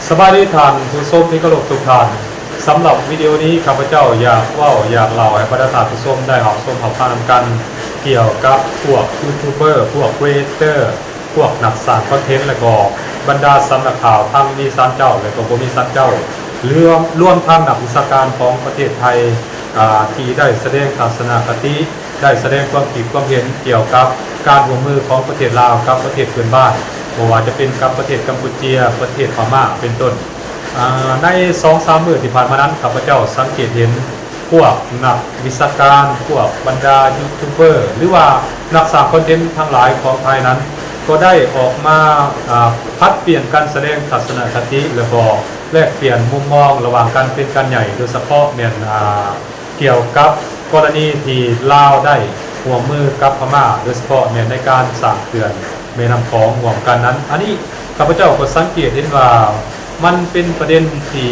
ສະບາຍດີທ່ານຜູ້ຊົມທີ່ເຄົາລົບທຸກທ່ານ. ສຳລັບວິດີໂອນີ້ ຂ້າພະເຈົ້າຢາກເວົ້າ ຢາກເລົ່າໃຫ້ບັນດາທ່ານຜູ້ຊົມໄດ້ຮັບຊົມຮັບຟັງນຳກັນ ກ່ຽວກັບພວກຢູທູບເບີ ພວກຄຣີເອເຕີ ພວກນັກສ້າງຄອນເທັນ ແລະກໍບັນດາສຳນັກຂ່າວ ທັງມີສານເຈົ້າ ແລະກໍບໍ່ມີສານເຈົ້າ ລວມ ລວມທັງນັກວິຊາການຂອງປະເທດໄທ ອ່າ ທີ່ໄດ້ສະແດງທັດສະນະຄະຕິ ໄດ້ສະແດງຄວາມຄິດຄວາມເຫັນກ່ຽວກັບການຮ່ວມມືຂອງປະເທດລາວກັບປະເທດເພື່ອນບ້ານ, ບໍ່ວ່າຈະເປັນກັບປະເທດກຳປູເຈຍ, ປະເທດພະມ້າ ເປັນຕົ້ນ. ອາ ໃນສອງສາມມື້ທີ່ຜ່ານມານັ້ນ, ຂ້າພະເຈົ້າສັງເກດເຫັນພວກນັກວິຊາການ, ພວກບັນດາຢູທູບເບີ ຫຼືວ່ານັກສ້າງຄອນເທັນທັງຫຼາຍຂອງໄທນັ້ນ ກໍໄດ້ອອກມາ ອາ ຜັດປ່ຽນກັນສະແດງທັດສະນະຄະຕິ ແລ້ວກໍແລກປ່ຽນມຸມມອງລະຫວ່າງກັນເປັນການໃຫຍ່, ໂດຍສະເພາະແມ່ນ ອາ ກ່ຽວກັບກໍລະນີທີ່ລາວໄດ້ຮ່ວມມືກັບພະມ້າ, ໂດຍສະເພາະແມ່ນໃນການສ້າງເຂື່ອນແມ່ນ້ຳຂອງຮ່ວມກັນນັ້ນ. ອັນນີ້ຂ້າພະເຈົ້າກໍສັງເກດເຫັນວ່າມັນເປັນປະເດັນທີ່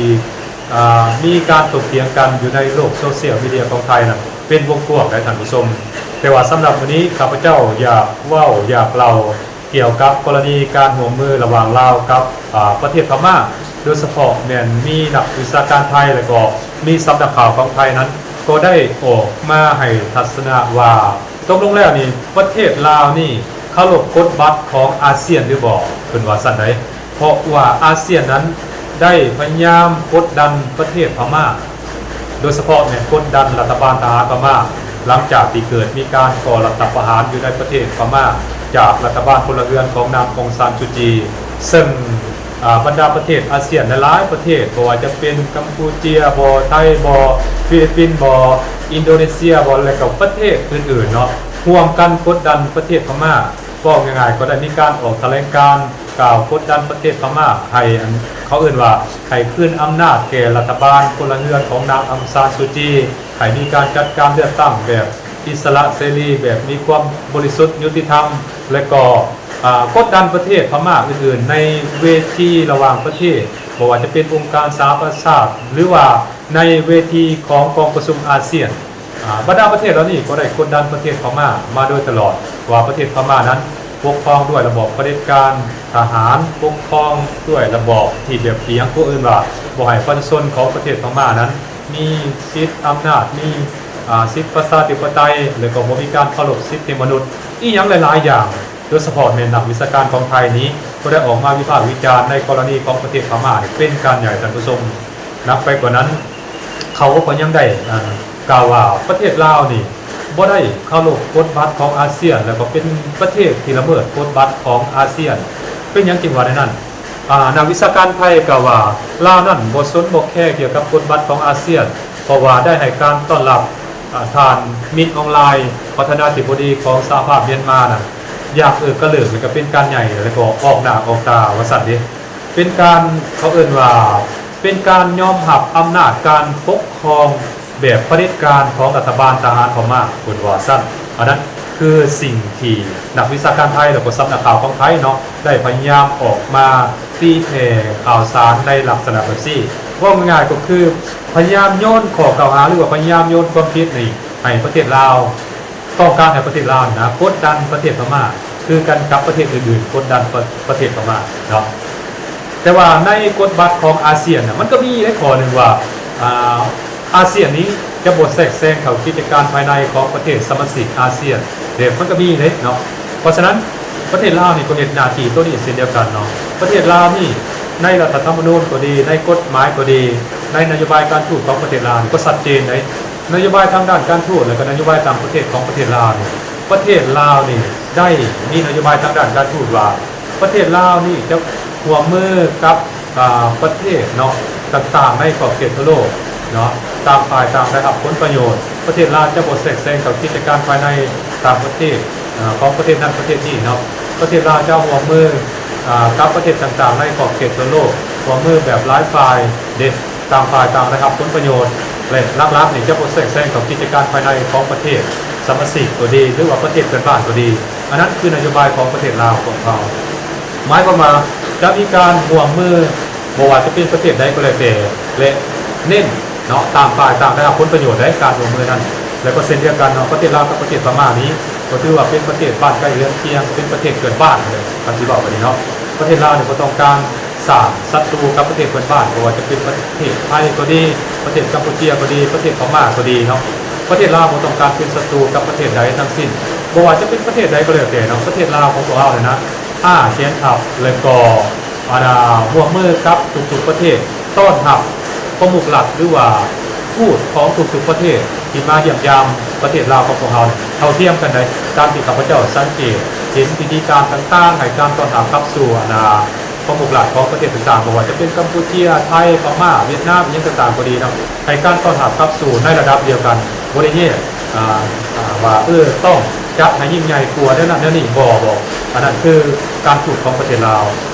ອາ ມີການຖົກຖຽງກັນຢູ່ໃນໂລກໂຊຊຽວມີເດຍຂອງໄທນັ້ນເປັນວົງກວ້າງໄດ໋ທ່ານຜູ້ຊົມ. ແຕ່ວ່າສຳລັບມື້ນີ້ ຂ້າພະເຈົ້າຢາກເວົ້າ ຢາກເລົ່າ ກ່ຽວກັບກໍລະນີການຮ່ວມມືລະຫວ່າງລາວກັບ ອາ ປະເທດພະມ້າ, ໂດຍສະເພາະແມ່ນມີນັກວິຊາການໄທ ແລະກໍມີສຳນັກຂ່າວຂອງໄທນັ້ນ ກໍໄດ້ອອກມາໃຫ້ທັດສະນະວ່າ ຕົກລົງແລ້ວນີ້ ປະເທດລາວນີ້ເຄົາລົບກົດບັດຂອງອາຊຽນຫຼືບໍ່? ເພິ່ນວ່າຊັ້ນໃດ໋. ເພາະວ່າອາຊຽນນັ້ນໄດ້ພະຍາຍາມກົດດັນປະເທດພະມ້າ ໂດຍສະເພາະແມ່ນກົດດັນລັດຖະບານທະຫານພະມ້າ ຫຼັງຈາກທີ່ເກີດມີການກໍ່ລັດຖະປະຫານຢູ່ໃນປະເທດພະມ້າ ຈາກລັດຖະບານພົນລະເຮືອນຂອງນາງ ອອງຊານຊູຈີ ເຊິ່ງ ອາ ບັນດາປະເທດອາຊຽນຫຼາຍໆປະເທດ ບໍ່ວ່າຈະເປັນກຳປູເຈຍບໍ ໄທບໍ ຟີລິບປິນບໍ ອິນໂດເນເຊຍບໍ ແລະກໍປະເທດອື່ນໆເນາະ ຮ່ວມກັນກົດດັນປະເທດພະມ້າ. ເວົ້າງ່າຍໆ ກໍໄດ້ມີການອອກຖະແຫຼງການ ກ່າວກົດດັນປະເທດພະມ້າໃຫ້ ອັນ ເຂົາເອີ້ນວ່າໃຫ້ຄືນອຳນາດແກ່ລັດຖະບານພົນລະເຮືອນຂອງນາງ ອອງຊານຊູຈີ, ໃຫ້ມີການຈັດການເລືອກຕັ້ງແບບອິດສະຫຼະເສລີ, ແບບມີຄວາມບໍລິສຸດຍຸຕິທຳ ແລະກໍ ອາ ກົດດັນປະເທດພະມ້າອື່ນໆ ໃນເວທີລະຫວ່າງປະເທດ, ບໍ່ວ່າຈະເປັນອົງການສະຫະປະຊາຊາດ ຫຼືວ່າໃນເວທີຂອງກອງປະຊຸມອາຊຽນ. ອາ ບັນດາປະເທດເຫຼົ່ານີ້ກໍໄດ້ກົດດັນປະເທດພະມ້າມາໂດຍຕະຫຼອດ ວ່າປະເທດພະມ້ານັ້ນປົກຄອງດ້ວຍລະບອບຜະເດັດການທະຫານ, ປົກຄອງດ້ວຍລະບອບທີ່ແບບ ອີ່ຫຍັງ ຜູ້ອື່ນວ່າບໍ່ໃຫ້ປະຊາຊົນຂອງປະເທດພະມ້ານັ້ນມີສິດອຳນາດ, ມີ ອາ ສິດປະຊາທິປະໄຕ ແລະກໍບໍ່ມີການເຄົາລົບສິດທິມະນຸດ ອີ່ຫຍັງຫຼາຍໆຢ່າງ. ໂດຍສະເພາະແມ່ນນັກວິຊາການຂອງໄທນີ້ ກໍໄດ້ອອກມາວິພາກວິຈານໃນກໍລະນີຂອງປະເທດພະມ້ານີ້ເປັນການໃຫຍ່, ທ່ານຜູ້ຊົມ. ໜັກໄປກວ່ານັ້ນ ເຂົາກໍຍັງໄດ້ ອ່າ ກ່າວວ່າປະເທດລາວນີ້ບໍ່ໄດ້ເຄົາລົບກົດບັດຂອງອາຊຽນ ແລ້ວກໍເປັນປະເທດທີ່ລະເມີດກົດບັດຂອງອາຊຽນ. ເປັນຫຍັງຈຶ່ງວ່າແນວນັ້ນ? ອາ ນັກວິຊາການໄທກ່າວວ່າ ລາວນັ້ນບໍ່ສົນບໍ່ແຄກ່ຽວກັບກົດບັດຂອງອາຊຽນ ເພາະວ່າໄດ້ໃຫ້ການຕ້ອນຮັບ ອາ ທ່ານ ມິນ ອອງ ລາຍ ປະທານາທິບໍດີຂອງສະຫະພາບມຽນມານັ້ນ ຢ່າງເອີກກະເລີກ ແລະກໍເປັນການໃຫຍ່ ແລະກໍອອກໜ້າອອກຕາວ່າຊັ້ນເດ. ເປັນການ ເຂົາເອີ້ນວ່າເປັນການຍອມຮັບອຳນາດການປົກຄອງແບບຜະເດັດການຂອງລັດຖະບານທະຫານພະມ້າ ເພິ່ນວ່າຊັ້ນ. ອັນນັ້ນຄືສິ່ງທີ່ນັກວິຊາການໄທ ແລະກໍສຳນັກຂ່າວຂອງໄທເນາະ ໄດ້ພະຍາຍາມອອກມາຕີແຜ່ຂ່າວສານໃນລັກສະນະແບບນີ້. ເວົ້າງ່າຍໆກໍຄືພະຍາຍາມໂຍນຂໍ້ກ່າວຫາ ຫຼືວ່າພະຍາຍາມໂຍນຄວາມຜິດນີ້ໃຫ້ປະເທດລາວ. ຕ້ອງການໃຫ້ປະເທດລາວນີ້ນະ ກົດດັນປະເທດພະມ້າ ຄືກັນກັບປະເທດອື່ນໆ ກົດດັນປະ ປະເທດພະມ້າເນາະ. ແຕ່ວ່າໃນກົດບັດຂອງອາຊຽນນະ ມັນກໍມີໃນຂໍ້ໜຶ່ງວ່າ ອາ ອາຊຽນນີ້ຈະບໍ່ແຊກແຊງເຂົ້າກິດຈະການພາຍໃນຂອງປະເທດສະມາຊິກອາຊຽນເດ້ ມັນກໍມີເດ້ເນາະ. ເພາະສະນັ້ນ ປະເທດລາວນີ້ກໍເຮັດໜ້າທີ່ໂຕນີ້ເຊັ່ນດຽວກັນເນາະ. ປະເທດລາວນີ້ ໃນລັດຖະທຳມະນູນກໍດີ, ໃນກົດໝາຍກໍດີ, ໃນນະໂຍບາຍການທູດຂອງປະເທດລາວນີ້ກໍຊັດເຈນເດ້. ນະໂຍບາຍທາງດ້ານການທູດ ແລະ ກໍນະໂຍບາຍຕ່າງປະເທດຂອງປະເທດລາວນີ້ ປະເທດລາວນີ້ໄດ້ມີນະໂຍບາຍທາງດ້ານການທູດວ່າ ປະເທດລາວນີ້ຈະຮ່ວມມືກັບ ອາ ປະເທດເນາະ ຕ່າງໆໃນຂອບເຂດທົ່ວໂລກເນາະ ຕ່າງຝ່າຍຕ່າງໄດ້ຮັບຜົນປະໂຫຍດ. ປະເທດລາວຈະບໍ່ແຊກແຊງເຂົ້າກິດຈະການພາຍໃນຕ່າງປະເທດ ອາ ຂອງປະເທດນັ້ນປະເທດນີ້ເນາະ. ປະເທດລາວຈະຮ່ວມມື ອາ ກັບປະເທດຕ່າງໆໃນຂອບເຂດທົ່ວໂລກ ຮ່ວມມືແບບຫຼາຍຝ່າຍເດ. ຕ່າງຝ່າຍຕ່າງໄດ້ຮັບຜົນປະໂຫຍດ ແລະ ຫຼັກໆນີ້ຈະບໍ່ແຊກແຊງເຂົ້າກິດຈະການພາຍໃນຂອງປະເທດສະມາຊິກກໍດີ ຫຼືວ່າປະເທດເພື່ອນບ້ານກໍດີ. ອັນນັ້ນຄືນະໂຍບາຍຂອງປະເທດລາວຂອງເຮົາ. ໝາຍຄວາມວ່າຈະມີການຮ່ວມມື ບໍ່ວ່າຈະເປັນປະເທດໃດກໍແລ້ວແຕ່ ແລະ ເນັ້ນເນາະ ຕ່າງຝ່າຍຕ່າງໄດ້ຮັບຜົນປະໂຫຍດໃນການຮ່ວມມືນັ້ນ. ແລະ ກໍເຊັ່ນດຽວກັນເນາະ ປະເທດລາວກັບປະເທດພະມ້ານີ້ ກໍຖືວ່າເປັນປະເທດບ້ານໃກ້ເຮືອນຄຽງ ເປັນປະເທດເພື່ອນບ້ານເລີຍ ຄັນຊິເວົ້າແບບນີ້ເນາະ. ປະເທດລາວນີ້ບໍ່ຕ້ອງການ ສ້າງສັດຕູກັບປະເທດເພື່ອນບ້ານ, ບໍ່ວ່າຈະເປັນປະເທດໄທກໍດີ, ປະເທດກຳປູເຈຍກໍດີ, ປະເທດພະມ້າກໍດີເນາະ. ປະເທດລາວບໍ່ຕ້ອງການເປັນສັດຕູກັບປະເທດໃດທັງສິ້ນ, ບໍ່ວ່າຈະເປັນປະເທດໃດກໍແລ້ວແຕ່ເນາະ. ປະເທດລາວຂອງພວກເຮົານີ້ນະ ອາ ແຂນທັບ ແລະກໍ ອັນນ່າ ຮ່ວມມືກັບທຸກໆປະເທດ, ຕ້ອນຮັບປະມຸກລັດ ຫຼືວ່າທູດຂອງທຸກໆປະເທດທີ່ມາຢ້ຽມຢາມປະເທດລາວຂອງພວກເຮົາ ເທົ່າທຽມກັນໄດ໋. ຕາມທີ່ຂ້າພະເຈົ້າສັງເກດເຫັນພິທີການຕ່າງໆ ໃຫ້ການຕ້ອນຮັບກັບສູ່ ອັນນ່າ ປະມຸກລັດຂອງປະເທດຕ່າງໆ ບໍ່ວ່າຈະເປັນກຳປູເຈຍ, ໄທ, ພະມ້າ, ຫວຽດນາມ ອີ່ຫຍັງຕ່າງໆກໍດີເນາະ, ໃຫ້ການຕ້ອນຮັບກັບສູ່ໃນລະດັບດຽວກັນ, ບໍ່ໄດ້ແຍກ ອ່າ ອ່າ ວ່າ ເອີ ຕ້ອງຈັດໃຫ້ຍິ່ງໃຫຍ່ກວ່າແນວນັ້ນແນວນີ້, ບໍ່, ບໍ່, ອັນນັ້ນຄືການທູດຂອງປະເທດລາວ.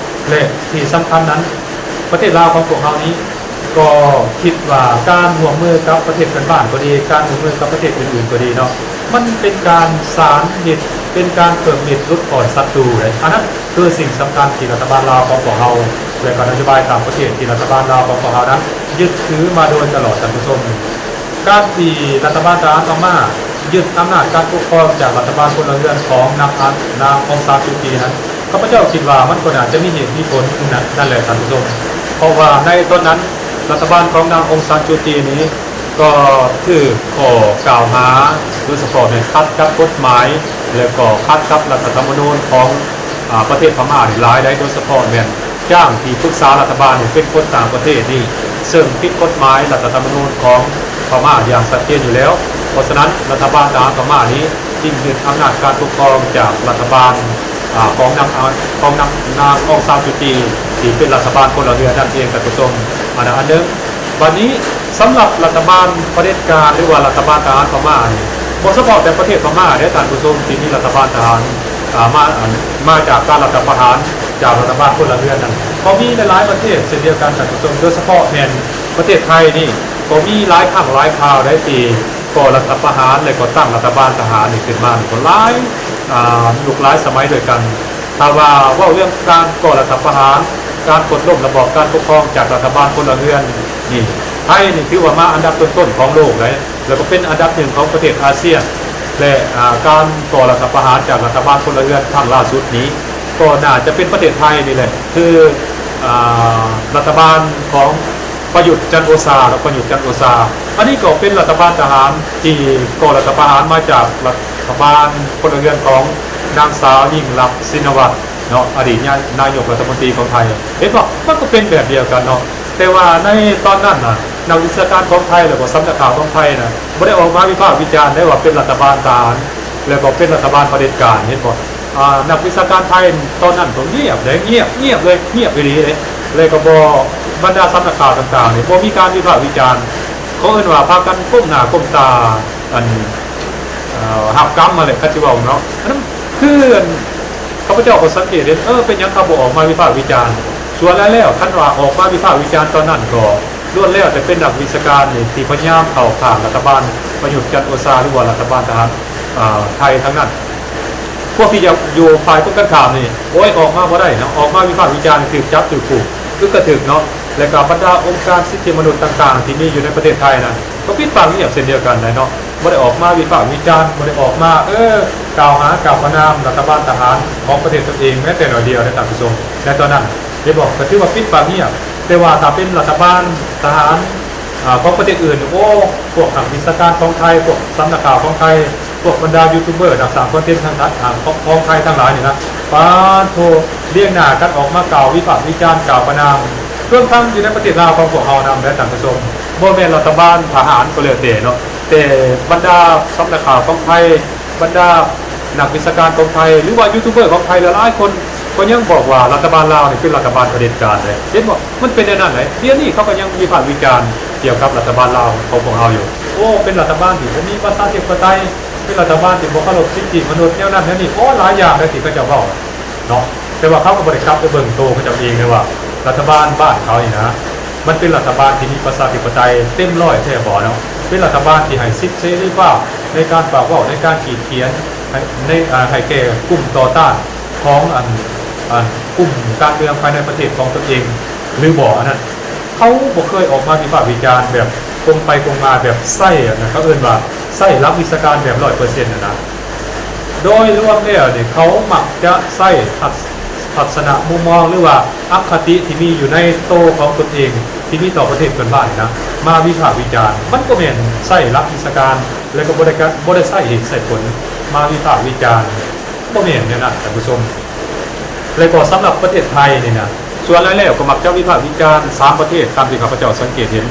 ແລະທີ່ສຳຄັນນັ້ນ ປະເທດລາວຂອງພວກເຮົານີ້ ກໍຄິດວ່າການຮ່ວມມືກັບປະເທດເພື່ອນບ້ານກໍດີ, ການຮ່ວມມືກັບປະເທດອື່ນໆກໍດີເນາະ, ມັນເປັນການສານມິດ, ເປັນການເພີ່ມມິດຫຼຸດຜ່ອນສັດຕູເດ້. ອັນນັ້ນຄືສິ່ງສຳຄັນທີ່ລັດຖະບານລາວຂອງພວກເຮົາ ແລະກໍນະໂຍບາຍຕ່າງປະເທດທີ່ລັດຖະບານລາວຂອງພວກເຮົານັ້ນຍຶດຖືມາໂດຍຕະຫຼອດ, ທ່ານຜູ້ຊົມ. ການທີ່ລັດຖະບານທະຫານພະມ້າຍຶດອຳນາດການປົກຄອງຈາກລັດຖະບານພົນລະເຮືອນຂອງນາງ ນາງ ອອງຊານຊູຈີນັ້ນ, ຂ້າພະເຈົ້າຄິດວ່າມັນກໍໜ້າຈະມີເຫດມີຜົນນັ້ນແຫຼະ ທ່ານຜູ້ຊົມ. ເພາະວ່າໃນຕອນນັ້ນ ລັດຖະບານຂອງນາງ ອອງຊານຊູຈີນີ້ກໍຖືກຂໍ້ກ່າວຫາ ໂດຍສະເພາະແມ່ນຂັດກັບກົດໝາຍ ແລະກໍຂັດກັບລັດຖະທຳມະນູນຂອງ ອາ ປະເທດພະມ້າຫຼາຍໃດ໋, ໂດຍສະເພາະແມ່ນຈ້າງທີ່ປຶກສາລັດຖະບານເປັນຄົນຕ່າງປະເທດນີ້ ເຊິ່ງຜິດກົດໝາຍລັດຖະທຳມະນູນຂອງພະມ້າຢ່າງຊັດເຈນຢູ່ແລ້ວ. ເພາະສະນັ້ນ ລັດຖະບານທະຫານພະມ້ານີ້ຈຶ່ງຍຶດອຳນາດການປົກຄອງຈາກລັດຖະບານ ອາ ຂອງນາງ ອາ ຂອງນາງ ນາງ ອອງຊານຊູຈີ ທີ່ເປັນລັດຖະບານພົນລະເຮືອນນັ້ນເອງ ທ່ານຜູ້ຊົມ. ອັນນັ້ນອັນໜຶ່ງ. ບັດນີ້ ສຳລັບລັດຖະບານຜະເດັດການ ຫຼືວ່າລັດຖະບານທະຫານພະມ້ານີ້ ບໍ່ສະເພາະແຕ່ປະເທດພະມ້າເດ້ ທ່ານຜູ້ຊົມ, ທີ່ມີລັດຖະບານທະຫານ ອາ ມາ ອັນ ມາຈາກການລັດຖະປະຫານຈາກລັດຖະບານພົນລະເຮືອນນັ້ນ ກໍມີຫຼາຍໆປະເທດເຊັ່ນດຽວກັນ ທ່ານຜູ້ຊົມ, ໂດຍສະເພາະແມ່ນປະເທດໄທນີ້ ກໍມີຫຼາຍຄັ້ງຫຼາຍຄາວໃດ໋ທີ່ກໍ່ລັດຖະປະຫານ ແລະກໍຕັ້ງລັດຖະບານທະຫານນີ້ຂຶ້ນມານີ້ກໍຫຼາຍ ອາ ຍຸກຫຼາຍສະໄໝດ້ວຍກັນ. ຖ້າວ່າເວົ້າເລື່ອງການກໍ່ລັດຖະປະຫານ, ການໂຄ່ນລົ້ມລະບອບການປົກຄອງຈາກລັດຖະບານພົນລະເຮືອນນີ້, ໄທນີ້ຖືວ່າມາອັນດັບຕົ້ນໆຂອງໂລກເດ້, ແລ້ວກໍເປັນອັນດັບໜຶ່ງຂອງປະເທດອາຊຽນ ແລະ ອາ ການກໍ່ລັດຖະປະຫານຈາກລັດຖະບານພົນລະເຮືອນຄັ້ງລ່າສຸດນີ້ ກໍໜ້າຈະເປັນປະເທດໄທນີ້ແຫຼະ ຄື ອາ ລັດຖະບານຂອງປະຍຸດ ຈັນໂອຊາ ແລະ ປະຍຸດ ຈັນໂອຊາ. ອັນນີ້ກໍເປັນລັດຖະບານທະຫານທີ່ກໍ່ລັດຖະປະຫານມາຈາກລັດຖະບານພົນລະເຮືອນຂອງນາງສາວຍິ່ງລັກ ຊິນນະວັດ ເນາະ, ອະດີດນາຍົກລັດຖະມົນຕີຂອງໄທ. ເຫັນບໍ່? ມັນກໍເປັນແບບດຽວກັນເນາະ. ແຕ່ວ່າໃນຕອນນັ້ນນະ ນັກວິຊາການຂອງໄທ ແລ້ວກໍສຳນັກຂ່າວຂອງໄທນະ ບໍ່ໄດ້ອອກມາວິພາກວິຈານໄດ້ວ່າເປັນລັດຖະບານທະຫານ ແລ້ວກໍເປັນລັດຖະບານຜະເດັດການ. ເຫັນບໍ່? ອາ ນັກວິຊາການໄທຕອນນັ້ນກໍງຽບເດ້, ງຽບ, ງຽບເລີຍ, ງຽບອີ່ຫຼີເດ້. ແລ້ວກໍບໍ່, ບັນດາສຳນັກຂ່າວຕ່າງໆນີ້ ບໍ່ມີການວິພາກວິຈານ. ເຂົາເອີ້ນວ່າພາກັນກົ້ມໜ້າກົ້ມຕາ ອັນ ເອີ ຮັບກຳຫັ້ນແຫຼະ ຄັນຊິເວົ້າເນາະ. ອັນນັ້ນຄື ອັນ ຂ້າພະເຈົ້າກໍສັງເກດເຫັນ, ເອີ ເປັນຫຍັງເຂົາບໍ່ອອກມາວິພາກວິຈານ? ສ່ວນຫຼາຍແລ້ວ ຄັນວ່າອອກມາວິພາກວິຈານຕອນນັ້ນ ກໍລ້ວນແລ້ວແຕ່ເປັນນັກວິຊາການນີ້ ທີ່ພະຍາຍາມເຂົ້າຂ້າງລັດຖະບານປະຍຸດ ຈັນໂອຊາ ຫຼືວ່າລັດຖະບານທະຫານ ເອີ ໄທທັງນັ້ນ. ພວກທີ່ຈະຢູ່ຝ່າຍກົງກັນຂ້າມນີ້ ໂອ້ຍ ອອກມາບໍ່ໄດ້ເນາະ, ອອກມາວິພາກວິຈານຖືກຈັບຖືກຄຸກ ອຶກກະທຶກເນາະ. ແລະກະບັນດາອົງການສິດທິມະນຸດຕ່າງໆ ທີ່ມີຢູ່ໃນປະເທດໄທນັ້ນ ກໍປິດປາກງຽບເຊັ່ນດຽວກັນໄດ໋ເນາະ, ບໍ່ໄດ້ອອກມາວິພາກວິຈານ, ບໍ່ໄດ້ອອກມາ ເອີ ກ່າວຫາກ່າວປະນາມລັດຖະບານທະຫານຂອງປະເທດຕົນເອງແມ້ແຕ່ໜ້ອຍດຽວໃດ໋ ທ່ານຜູ້ຊົມ. ໃນຕອນນັ້ນ ເຫັນບໍ່? ກໍຖືວ່າປິດປາກງຽບ. ແຕ່ວ່າຖ້າເປັນລັດຖະບານທະຫານ ອາ ຂອງປະເທດອື່ນ ໂອ້ ພວກນັກວິຊາການຂອງໄທ, ພວກສຳນັກຂ່າວຂອງໄທ, ພວກບັນດາຢູທູບເບີ ນັກສ້າງຄອນເທັນທາງ ທາງ ຂອງ ຂອງໄທທັງຫຼາຍນີ້ນະ ປາດໂທ ລຽງໜ້າກັນອອກມາກ່າວວິພາກວິຈານ ກ່າວປະນາມ ລວມທັງຢູ່ໃນປະເທດລາວຂອງພວກເຮົານຳເດີທ່ານຜູ້ຊົມ. ບໍ່ແມ່ນລັດຖະບານທະຫານກໍແລ້ວແຕ່ເນາະ, ແຕ່ບັນດາສຳນັກຂ່າວຂອງໄທ, ບັນດານັກວິຊາການຂອງໄທ ຫຼືວ່າຢູທູບເບີຂອງໄທຫຼາຍໆຄົນ ກໍຍັງບອກວ່າລັດຖະບານລາວນີ້ເປັນລັດຖະບານຜະເດັດການເດ້. ເຫັນບໍ່? ມັນເປັນແນວນັ້ນເດ້. ດຽວນີ້ເຂົາກໍຍັງວິພາກວິຈານກ່ຽວກັບລັດຖະບານລາວຂອງພວກເຮົາຢູ່. ໂອ້ ເປັນລັດຖະບານທີ່ບໍ່ມີປະຊາທິປະໄຕ, ເປັນລັດຖະບານທີ່ບໍ່ເຄົາລົບສິດທິມະນຸດ ແນວນັ້ນແນວນີ້. ໂອ້ ຫຼາຍຢ່າງໃດ໋ທີ່ເຂົາເຈົ້າເວົ້າເນາະ. ແຕ່ວ່າເຂົາກໍບໍ່ໄດ້ກັບໄປເບິ່ງໂຕເຂົາເຈົ້າເອງເດ້ວ່າ ລັດຖະບານບ້ານເຂົານີ້ນະ ມັນເປັນລັດຖະບານທີ່ມີປະຊາທິປະໄຕເຕັມຮ້ອຍແທ້ບໍ່ເນາະ, ເປັນລັດຖະບານທີ່ໃຫ້ສິດເສລີພາບໃນການປາກເວົ້າ, ໃນການຂີດຂຽນ ໃຫ້ ໃນ ອາ ໃຫ້ແກ່ກຸ່ມຕໍ່ຕ້ານຂອງ ອັນ ອັນ ກຸ່ມການເມືອງພາຍໃນປະເທດຂອງຕົນເອງ ຫຼືບໍ່? ອັນນັ້ນ ເຂົາບໍ່ເຄີຍອອກມາວິພາກວິຈານແບບກົງໄປກົງມາ ແບບໃຊ້ ອັນນັ້ນ ເຂົາເອີ້ນວ່າໃຊ້ຫຼັກວິຊາການແບບຮ້ອຍເປີເຊັນຫັ້ນນະ. ໂດຍລວມແລ້ວນີ້ ເຂົາມັກຈະໃຊ້ທັດ ທັດສະນະມຸມມອງ ຫຼືວ່າອະຄະຕິທີ່ມີຢູ່ໃນໂຕຂອງຕົນເອງ ທີ່ມີຕໍ່ປະເທດເພື່ອນບ້ານນີ້ນະ ມາວິພາກວິຈານ. ມັນບໍ່ແມ່ນໃຊ້ຫຼັກວິຊາການ ແລະກໍບໍ່ໄດ້ກະ ບໍ່ໄດ້ໃຊ້ເຫດໃຊ້ຜົນມາວິພາກວິຈານ. ບໍ່ແມ່ນແນວນັ້ນທ່ານຜູ້ຊົມ. ແລະກໍສຳລັບປະເທດໄທນີ້ນະ ສ່ວນຫຼາຍແລ້ວກໍມັກຈະວິພາກວິຈານສາມປະເທດ ຕາມທີ່ຂ້າພະເຈົ້າສັງເກດເຫັນ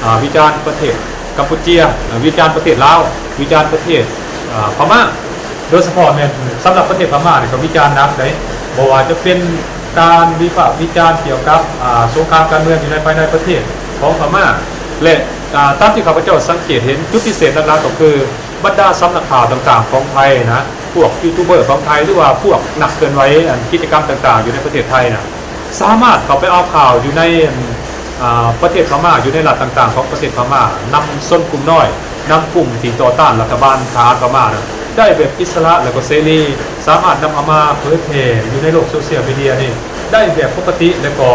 ອາ ວິຈານປະເທດກຳປູເຈຍ ອາ ວິຈານປະເທດລາວ ວິຈານປະເທດ ອາ ພະມ້າ. ໂດຍສະເພາະແມ່ນສຳລັບປະເທດພະມ້ານີ້ກໍວິຈານໜັກເດ້ ບໍ່ວ່າຈະເປັນການວິພາກວິຈານກ່ຽວກັບ ອາ ສົງຄາມການເມືອງຢູ່ໃນພາຍໃນປະເທດຂອງພະມ້າ ແລະ ອາ ຕາມທີ່ຂ້າພະເຈົ້າສັງເກດເຫັນ ຈຸດພິເສດຫຼັກໆກໍຄື ບັນດາສຳນັກຂ່າວຕ່າງໆຂອງໄທນະ ພວກຢູທູບເບີຂອງໄທ ຫຼືວ່າພວກນັກເຄື່ອນໄຫວ ອັນ ກິດຈະກຳຕ່າງໆຢູ່ໃນປະເທດໄທນະ ສາມາດເຂົ້າໄປເອົາຂ່າວຢູ່ໃນ ອາ ປະເທດພະມ້າ ຢູ່ໃນລັດຕ່າງໆຂອງປະເທດພະມ້າ ນຳຊົນກຸ່ມນ້ອຍ ນຳກຸ່ມທີ່ຕໍ່ຕ້ານລັດຖະບານທະຫານພະມ້ານະ ໄດ້ແບບອິດສະຫຼະ ແລະກໍເສລີ ສາມາດນຳເອົາມາເຜີຍແຜ່ຢູ່ໃນໂລກໂຊຊຽວມີເດຍນີ້ ໄດ້ແບບປົກກະຕິ ແລະກໍ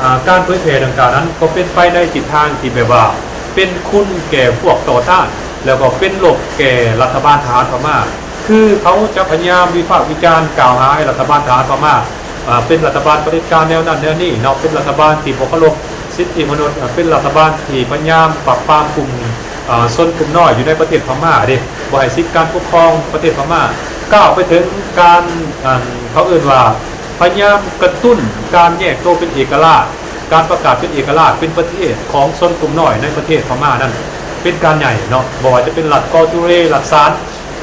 ອາ ການເຜີຍແຜ່ດັ່ງກ່າວນັ້ນ ກໍເປັນໄປໃນທິດທາງທີ່ແບບວ່າເປັນຄຸນແກ່ພວກຕໍ່ຕ້ານ ແລ້ວກໍເປັນລົບແກ່ລັດຖະບານທະຫານພະມ້າ. ຄືເຂົາຈະພະຍາຍາມວິພາກວິຈານ ກ່າວຫາໃຫ້ລັດຖະບານທະຫານພະມ້າ ອາ ເປັນລັດຖະບານຜະເດັດການແນວນັ້ນແນວນີ້ເນາະ, ເປັນລັດຖະບານທີ່ບໍ່ເຄົາລົບສິດທິມະນຸດ, ເປັນລັດຖະບານທີ່ພະຍາຍາມປາບປາມກຸ່ມ ອາ ຊົນກຸ່ມນ້ອຍຢູ່ໃນປະເທດພະມ້າເດ້, ບໍ່ໃຫ້ສິດການປົກຄອງປະເທດພະມ້າ, ກ້າວໄປເຖິງການ ອັນ ເຂົາເອີ້ນວ່າ ພະຍາຍາມກະຕຸ້ນການແຍກໂຕເປັນເອກະລາດ, ການປະກາດເປັນເອກະລາດເປັນປະເທດຂອງຊົນກຸ່ມນ້ອຍໃນປະເທດພະມ້ານັ້ນ ເປັນການໃຫຍ່ເນາະ, ບໍ່ວ່າຈະເປັນລັດກອລຈູເຣ, ລັດຊານ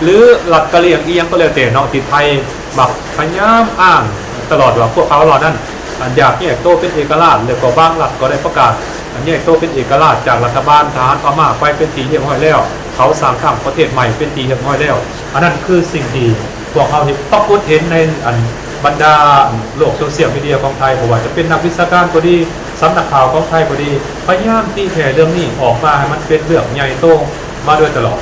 ຫຼື ລັດກະຫຼຽງອີ່ຫຍັງກໍແລ້ວແຕ່ເນາະ ທີ່ໄທມັກພະຍາຍາມອ້າງຕະຫຼອດວ່າພວກເຂົາເຫຼົ່ານັ້ນ ອັນ ຢາກແຍກໂຕເປັນເອກະລາດ, ແລ້ວກໍບາງລັດກໍໄດ້ປະກາດ ອັນ ແຍກໂຕເປັນເອກະລາດຈາກລັດຖະບານທະຫານພະມ້າໄປເປັນທີ່ຮຽບຮ້ອຍແລ້ວ, ເຂົາສ້າງຕັ້ງປະເທດໃໝ່ເປັນທີ່ຮຽບຮ້ອຍແລ້ວ. ອັນນັ້ນຄືສິ່ງທີ່ ພວກເຮົາເຫັນ ປາກົດເຫັນໃນ ອັນ ບັນດາໂລກໂຊຊຽວມີເດຍຂອງໄທ, ບໍ່ວ່າຈະເປັນນັກວິຊາການກໍດີ, ສຳນັກຂ່າວຂອງໄທກໍດີ, ພະຍາຍາມຕີແຜ່ເລື່ອງນີ້ອອກມາໃຫ້ມັນເປັນເລື່ອງໃຫຍ່ໂຕມາໂດຍຕະຫຼອດ.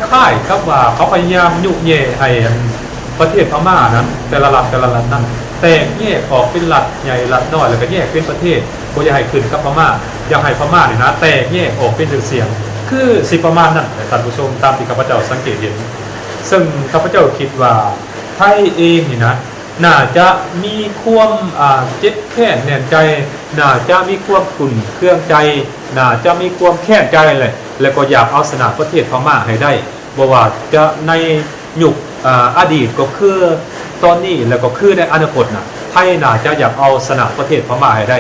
ຄ້າຍໆກັບວ່າເຂົາພະຍາຍາມຍຸແຍ່ໃຫ້ ອັນ ປະເທດພະມ້ານັ້ນ ແຕ່ລະລັດ ແຕ່ລະລັດນັ້ນ ແຕກແຍກອອກເປັນລັດໃຫຍ່ລັດນ້ອຍ ແລ້ວກໍແຍກເປັນປະເທດ, ບໍ່ຢາກໃຫ້ຂຶ້ນກັບພະມ້າ, ຢາກໃຫ້ພະມ້ານີ້ນະ ແຕກແຍກອອກເປັນເສຍງໆ ຄືຊິປະມານນັ້ນແຫຼະທ່ານຜູ້ຊົມ, ຕາມທີ່ຂ້າພະເຈົ້າສັງເກດເຫັນ. ເຊິ່ງຂ້າພະເຈົ້າຄິດວ່າ ໄທເອງນີ້ນະ ໜ້າຈະມີຄວາມ ອ່າ ເຈັບແຄ້ນແໜ້ນໃຈ, ໜ້າຈະມີຄວາມຂຸ້ນເຄືອງໃຈ, ໜ້າຈະມີຄວາມແຄ້ນໃຈແຫຼະ ແລະກໍຢາກເອົາຊະນະປະເທດພະມ້າໃຫ້ໄດ້, ບໍ່ວ່າຈະໃນຍຸກ ອ່າ ອະດີດກໍຄືຕອນນີ້ ແລະກໍຄືໃນອະນາຄົດນະ, ໄທໜ້າຈະຢາກເອົາຊະນະປະເທດພະມ້າໃຫ້ໄດ້.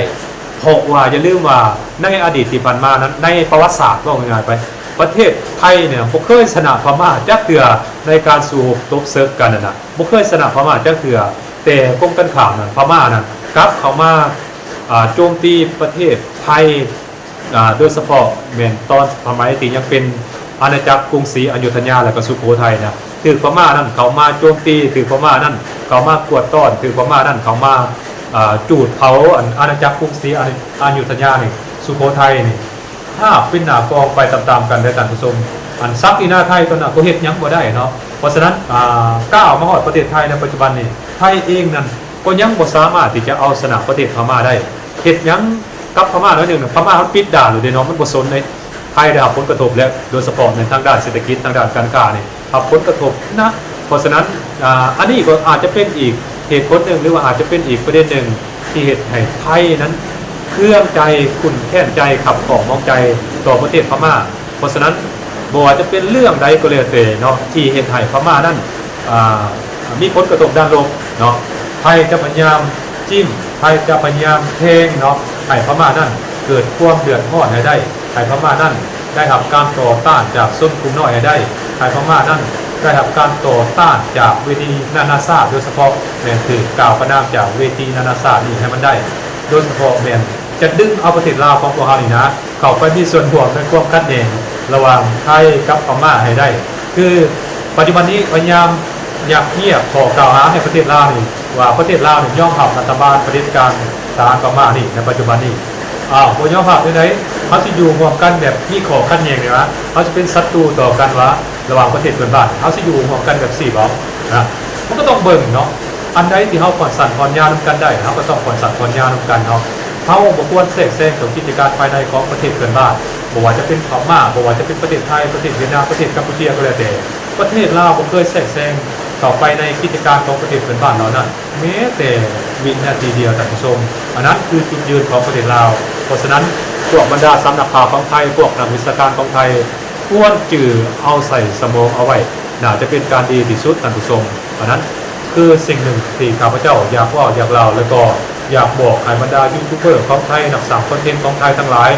ເພາະວ່າຢ່າລືມວ່າໃນອະດີດທີ່ຜ່ານມານັ້ນ ໃນປະຫວັດສາດ ເວົ້າງ່າຍໆໄປ ປະເທດໄທນີ້ບໍ່ເຄີຍຊະນະພະມ້າຈັກເທື່ອ ໃນການສູ້ຮົບຕົບເສິກກັນນັ້ນນະ ບໍ່ເຄີຍຊະນະພະມ້າຈັກເທື່ອ, ແຕ່ກົງກັນຂ້າມນັ້ນ ພະມ້ານັ້ນກັບເຂົ້າມາ ອ່າ ໂຈມຕີປະເທດໄທ, ອ່າ ໂດຍສະເພາະແມ່ນຕອນສະໄໝທີ່ຍັງເປັນອານາຈັກກຸງສີອະຍຸດທະຍາ ແລະກໍສຸໂຂໄທນະ, ຖືກພະມ້ານັ້ນເຂົ້າມາໂຈມຕີ, ຖືກພະມ້ານັ້ນເຂົ້າມາກວດຕ້ອນ, ຖືກພະມ້ານັ້ນເຂົ້າມາ ອ່າ ຈູດເຜົາ ອັນ ອານາຈັກກຸງສີອະຍຸ ອະຍຸດທະຍານີ້, ສຸໂຂໄທນີ້ ຮາບເປັນໜ້າກອງໄປຕາມໆກັນເດີທ່ານຜູ້ຊົມ. ອັນສັກດີນາໄທຕອນນັ້ນກໍເຮັດຫຍັງບໍ່ໄດ້ເນາະ. ເພາະສະນັ້ນ ອ່າ ກ້າວມາຮອດປະເທດໄທໃນປັດຈຸບັນນີ້ ໄທເອງນັ້ນກໍຍັງບໍ່ສາມາດທີ່ຈະເອົາຊະນະປະເທດພະມ້າໄດ້. ເຮັດຫຍັງກັບພະມ້າໜ້ອຍໜຶ່ງນະ, ພະມ້າມັນປິດດ່ານແລ້ວເດ້ເນາະ, ມັນບໍ່ສົນເດ້. ໄທໄດ້ຮັບຜົນກະທົບແລ້ວ ໂດຍສະເພາະໃນທາງດ້ານເສດຖະກິດ, ທາງດ້ານການຄ້ານີ້ ຮັບຜົນກະທົບໜັກ. ເພາະສະນັ້ນ ອາ ອັນນີ້ກໍອາດຈະເປັນອີກເຫດຜົນໜຶ່ງ ຫຼືວ່າອາດຈະເປັນອີກປະເດັນໜຶ່ງ ທີ່ເຮັດໃຫ້ໄທນັ້ນເຄືອງໃຈ, ຂຸ້ນແຄ້ນໃຈ, ຂັດຂ້ອງໝອງໃຈຕໍ່ປະເທດພະມ້າ. ເພາະສະນັ້ນ ບໍ່ວ່າຈະເປັນເລື່ອງໃດກໍແລ້ວແຕ່ເນາະ ທີ່ເຮັດໃຫ້ພະມ້ານັ້ນ ອາ ມີຜົນກະທົບດ້ານລົບເນາະ, ໄທຈະພະຍາຍາມຈິ້ມ, ໄທຈະພະຍາຍາມແທງເນາະ ໃຫ້ພະມ້ານັ້ນເກີດຄວາມເດືອດຮ້ອນໃຫ້ໄດ້, ໃຫ້ພະມ້ານັ້ນໄດ້ຮັບການຕໍ່ຕ້ານຈາກຊົນກຸ່ມນ້ອຍໃຫ້ໄດ້, ໃຫ້ພະມ້ານັ້ນໄດ້ຮັບການຕໍ່ຕ້ານຈາກເວທີນານາຊາດ, ໂດຍສະເພາະແມ່ນຖືກກ່າວປະນາມຈາກເວທີນານາຊາດນີ້ໃຫ້ມັນໄດ້, ໂດຍສະເພາະແມ່ນຈະດຶງເອົາປະເທດລາວຂອງພວກເຮົານີ້ນະ ເຂົ້າໄປມີສ່ວນຮ່ວມໃນຄວາມຂັດແຍ່ງລະຫວ່າງໄທກັບພະມ້າໃຫ້ໄດ້. ຄືປັດຈຸບັນນີ້ພະຍາຍາມຍັດງຽບຂໍ້ກ່າວຫາໃຫ້ປະເທດລາວນີ້ ວ່າປະເທດລາວນີ້ຍອມຮັບລັດຖະບານຜະເດັດການທະຫານພະມ້ານີ້ໃນປັດຈຸບັນນີ້. ອ້າວ ບໍ່ຍອມຮັບຈັ່ງໃດ? ເຮົາຊິຢູ່ຮ່ວມກັນແບບມີຂໍ້ຂັດແຍ່ງນີ້ຫວາ? ເຮົາຊິເປັນສັດຕູຕໍ່ກັນຫວາ? ລະຫວ່າງປະເທດເພື່ອນບ້ານ ເຮົາຊິຢູ່ຮ່ວມກັນແບບຊີ້ບໍ່? ນະ ມັນກໍຕ້ອງເບິ່ງເນາະ ອັນໃດທີ່ເຮົາຜ່ອນສັ້ນຜ່ອນຍາວນຳກັນໄດ້ ເຮົາກໍຕ້ອງຜ່ອນສັ້ນຜ່ອນຍາວນຳກັນເນາະ. ເຮົາບໍ່ຄວນແຊກແຊງຕໍ່ກິດຈະການພາຍໃນຂອງປະເທດເພື່ອນບ້ານ, ບໍ່ວ່າຈະເປັນພະມ້າ, ບໍ່ວ່າຈະເປັນປະເທດໄທ, ປະເທດຫວຽດນາມ, ປະເທດກຳປູເຈຍກໍແລ້ວແຕ່. ປະເທດລາວບໍ່ເຄີຍແຊກແຊງເຂົ້າໄປໃນກິດຈະການຂອງປະເທດເພື່ອນບ້ານເຫຼົ່ານັ້ນ ແມ້ແຕ່ ວິນາທີດຽວ ທ່ານຜູ້ຊົມ. ອັນນັ້ນຄືຈຸດຢືນຂອງປະເທດລາວ. ເພາະສະນັ້ນ, ພວກບັນດາສຳນັກຂ່າວຂອງໄທ, ພວກນັກວິຊາການຂອງໄທ ຄວນຈື່ເອົາໃສ່ສະໝອງເອົາໄວ້, ໜ້າຈະເປັນການດີທີ່ສຸດ, ທ່ານຜູ້ຊົມ. ອັນນັ້ນຄືສິ່ງໜຶ່ງທີ່ຂ້າພະເຈົ້າຢາກເວົ້າ, ຢາກເລົ່າ, ແລະກໍຢາກບອກໃຫ້ບັນດາຢູທູບເບີຂອງໄທ, ນັກສ້າງຄອນເທັນຂອງໄທທັງຫຼາຍ,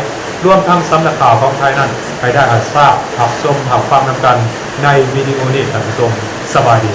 ລວມທັງສຳນັກຂ່າວຂອງໄທນັ້ນ, ໃຫ້ໄດ້ຮັບຊາບ, ຮັບຊົມ, ຮັບຟັງນຳກັນໃນວິດີໂອນີ້, ທ່ານຜູ້ຊົມ. ສະບາຍດີ.